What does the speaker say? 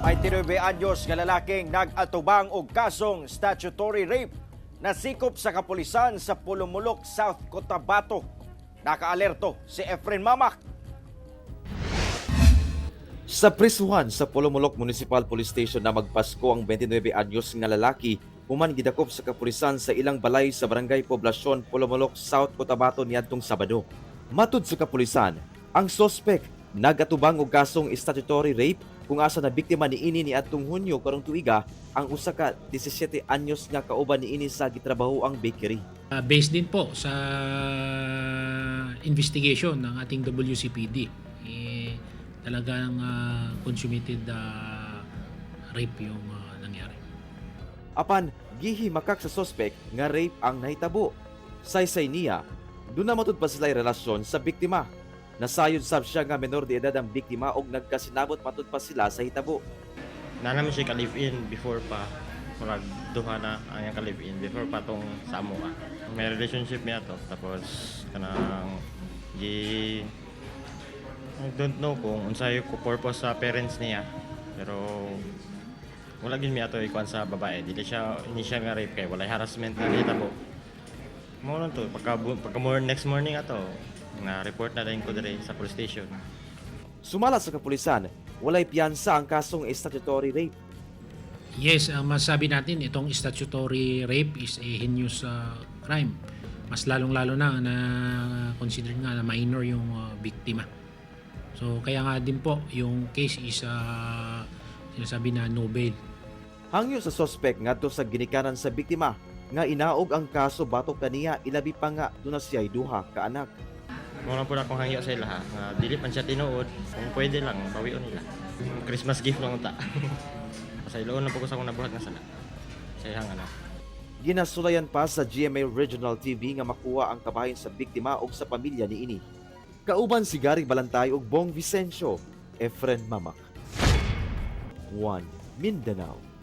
29 anyos nga lalaking nag-atubang og kasong statutory rape nasikop sa kapulisan sa Polomolok, South Cotabato. Nakaalerto si Efren Mamak. Sa prisuhan sa Polomolok Municipal Police Station na magpasko ang 29 anyos nga lalaki human gidakop sa kapulisan sa ilang balay sa Barangay Poblasyon, Polomolok, South Cotabato niadtong Sabado. Matud sa kapulisan, ang sospek nagatubang og kasong statutory rape kung asa na biktima niini niadtong Hunyo karong tuiga ang usa ka 17 anyos nga kauban niini sa gitrabahoang bakery. Based din po sa investigation ng ating WCPD, eh, talagang consummated rape yung nangyari. Apan gihimakak sa sospek nga rape ang nahitabo. Saysay niya, duna matud pa sila relasyon sa biktima. Nasayod sab siya nga menor de edad ang biktima og nagkasinabot matud pa sila sa hitabo. Na naman siya ka-live-in before pa. Murag duha na ang iyang ka-live-in before pa tong sa amo ah. May relationship niya to, tapos kanang gi I don't know kung unsay ko purpose sa parents niya, pero wala gid mi ato ikuan sa babae. Dili siya initial nga rape kay walay harassment na nahitabo. Mao lang to, pagka more next morning ato na report na din ko diri sa police station. Sumala sa kapulisan, walay piyansa ang kasong statutory rape. Yes, ang masabi natin, itong statutory rape is a heinous crime. Mas lalong-lalo na na consider nga na minor yung biktima. So kaya nga din po yung case is sinasabi na no bail. Hangyo sa sospek ngadto sa ginikanan sa biktima nga inaog ang kaso batok kaniya, ilabi pa nga duna siya'y duha ka anak. Mao lang po na akong hangyo sa ila ha. Nga dili man siya tinuod, kung pwede lang bawion nila. Christmas gift lang unta. Pasayloon na po ko sa akong nabuhat nga sala. Sa iyang anak. Ginasulayan pa sa GMA Regional TV nga makuha ang kabahin sa biktima ug sa pamilya niini. Kauban si Gary Balantay ug Bong Vicencio, Efren Mamak. 1 Mindanao.